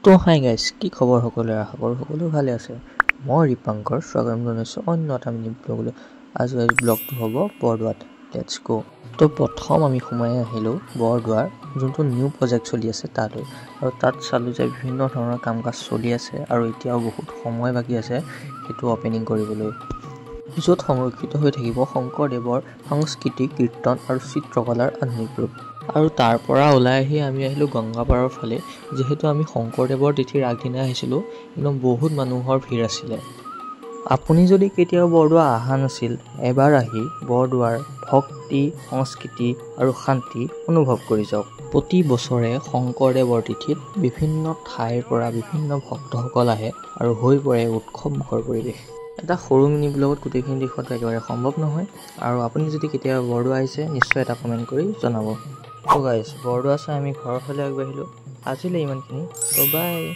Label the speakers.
Speaker 1: তো hi guys, কি খবৰ সকলোৰে? আশা কৰোঁ সকলো ভালে আছে। মই ৰিপাংকৰ, স্বাগতম জনাইছোঁ অন্য এটা মিনি ব্লগলৈ। আজি এই ব্লগটো হ'ব বৰদোৱাত। Let's গ'। তো প্ৰথম আমি সোমাই আহিলোঁ বৰদোৱাৰ যোনটো নিউ প্ৰজেক্ট চলি আছে তালৈ আৰু তাত চালোঁ যে বিভিন্ন ধৰণৰ কাম কাজ চলি আছে আৰু এতিয়াও বহুত সময় বাকী আছে সেইটো অ'পেনিং কৰিবলৈ, য'ত সংৰক্ষিত হৈ থাকিব শংকৰদেৱৰ সংস্কৃতি, কীৰ্তন আৰু চিত্ৰকলাৰ আধুনিক ৰূপ। আৰু তাৰ পৰা ওলাই আহি আমি আহিলোঁ গংগাপাৰৰ ফালে। যিহেতু আমি শংকৰদেৱৰ তিথিৰ আগদিনা আহিছিলোঁ, একদম বহুত মানুহৰ ভিৰ আছিলে। আপুনি যদি কেতিয়াও বৰদোৱা অহা নাছিল, এবাৰ আহি বৰদোৱাৰ ভক্তি, সংস্কৃতি আৰু শান্তি অনুভৱ কৰি যাওক। প্ৰতি বছৰে শংকৰদেৱৰ তিথিত বিভিন্ন ঠাইৰ পৰা বিভিন্ন ভক্তসকল আহে আৰু হৈ পৰে উৎসৱমুখৰ পৰিৱেশ। এটা সৰু মিনি ব্লগত গোটেইখিনি দেখুৱাটো একেবাৰে সম্ভৱ নহয়। আৰু আপুনি যদি কেতিয়াবা বৰদোৱা আহিছে, নিশ্চয় এটা কমেণ্ট কৰি জনাব। ত' গাইজ, বৰদোৱা চাই আমি ঘৰৰ ফালে আগবাঢ়িলোঁ। আজিলৈ ইমানখিনি। ত' বাই।